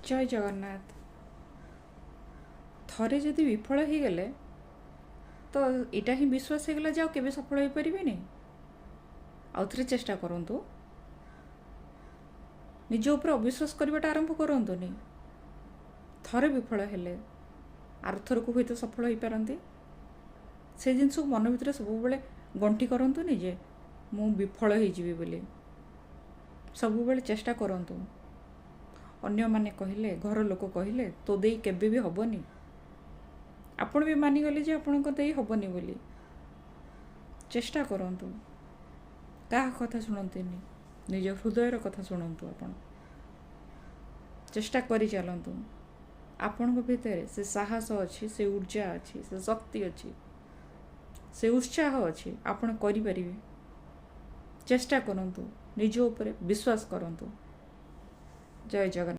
ଜୟ ଜଗନ୍ନାଥ। ଥରେ ଯଦି ବିଫଳ ହେଇଗଲେ ତ ଏଇଟା ହିଁ ବିଶ୍ୱାସ ହେଇଗଲା ଯେ ଆଉ କେବେ ସଫଳ ହେଇପାରିବେନି। ଆଉ ଥରେ ଚେଷ୍ଟା କରନ୍ତୁ। ନିଜ ଉପରେ ଅବିଶ୍ୱାସ କରିବାଟା ଆରମ୍ଭ କରନ୍ତୁନି। ଥରେ ବିଫଳ ହେଲେ ଆରଥରକୁ ହୁଏତ ସଫଳ ହେଇପାରନ୍ତି। ସେ ଜିନିଷକୁ ମନ ଭିତରେ ସବୁବେଳେ ଗଣ୍ଠି କରନ୍ତୁନି ଯେ ମୁଁ ବିଫଳ ହେଇଯିବି ବୋଲି। ସବୁବେଳେ ଚେଷ୍ଟା କରନ୍ତୁ। ଅନ୍ୟମାନେ କହିଲେ, ଘର ଲୋକ କହିଲେ, ତୋ ଦେଇ କେବେ ବି ହେବନି। ଆପଣ ବି ମାନିଗଲେ ଯେ ଆପଣଙ୍କ ଦେଇ ହେବନି ବୋଲି। ଚେଷ୍ଟା କରନ୍ତୁ। କାହା କଥା ଶୁଣନ୍ତିନି, ନିଜ ହୃଦୟର କଥା ଶୁଣନ୍ତୁ। ଆପଣ ଚେଷ୍ଟା କରି ଚାଲନ୍ତୁ। ଆପଣଙ୍କ ଭିତରେ ସେ ସାହସ ଅଛି, ସେ ଉର୍ଜା ଅଛି, ସେ ଶକ୍ତି ଅଛି, ସେ ଉତ୍ସାହ ଅଛି। ଆପଣ କରିପାରିବେ। ଚେଷ୍ଟା କରନ୍ତୁ, ନିଜ ଉପରେ ବିଶ୍ୱାସ କରନ୍ତୁ। ଜୟ ଜଗନ୍ନାଥ।